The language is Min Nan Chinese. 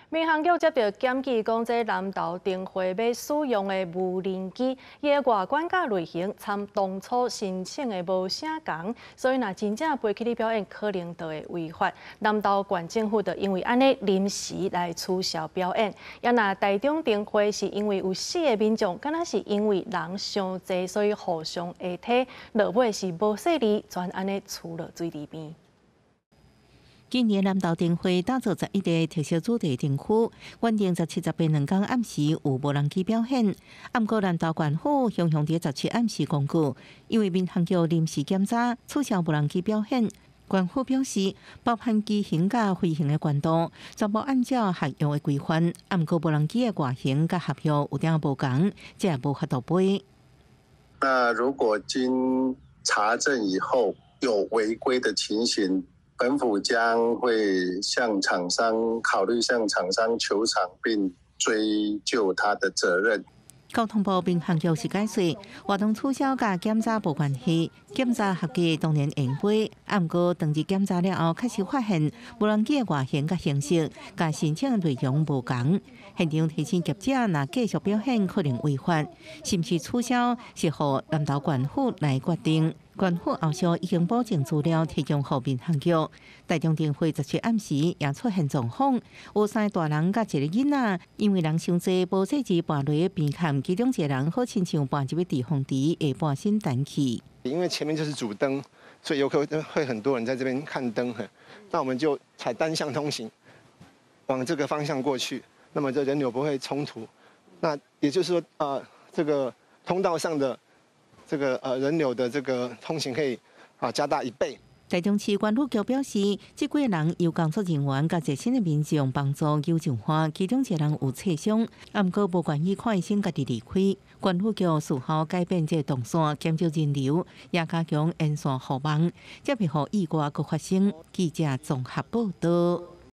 民航局接著檢舉講，這南投燈會欲使用的無人機，伊的外觀佮類型參當初申請的無啥仝，所以若真正飛起去表演，可能就會違法。南投縣政府就因為按呢臨時來取消表演。也若台中燈會是因為有四个民眾，敢若是因為人傷濟，所以互相下體，落尾是無細膩，全按呢趨落水池邊。今年南投燈會打造11個特色主題燈區，原定17、18兩工暗時有無人機表演。毋過南投縣府雄雄佇17暗時公告，因為民航局臨時檢查取消無人機表演。縣府表示，包含機型佮飛行的高度，全部按照合約的規範。毋過無人機的外形佮合約有點無仝，這也無法度飛。那如果經查證以後有違規的情形，本府將會向廠商考慮向廠商求償，並追究他的責任。交通部民航局是解釋，活動取消佮檢查無關係，檢查合格當然會飛。毋過當日檢查了後，確實發現無人機的外形佮形式佮申請的內容無仝。現場提醒業者，若繼續表演可能違法，是毋是取消是予南投縣府來決定。縣府後續已經補正資料提供予民航局。台中燈會17暗時也出現狀況，有三個大人佮一个囡仔，因為人傷濟，無細膩跋落邊崁，其中一個人好親像跋入去貯風池，會半身彈去。因為前面就是主燈，所以遊客會很多人在這邊看燈。那我們就採單向通行，往這個方向過去，那麼這人流不會衝突。那也就是說，這個通道上的這個人流的這個通行可以加大一倍。台中市觀旅局表示，這幾個人由工作人員佮熱心的民眾幫助救上岸，其中一個人有擦傷，毋過無願意看醫生，家己離開。觀旅局事後改變這個動線，減少人流，也加強沿線護網，才袂予意外閣發生。記者綜合報道。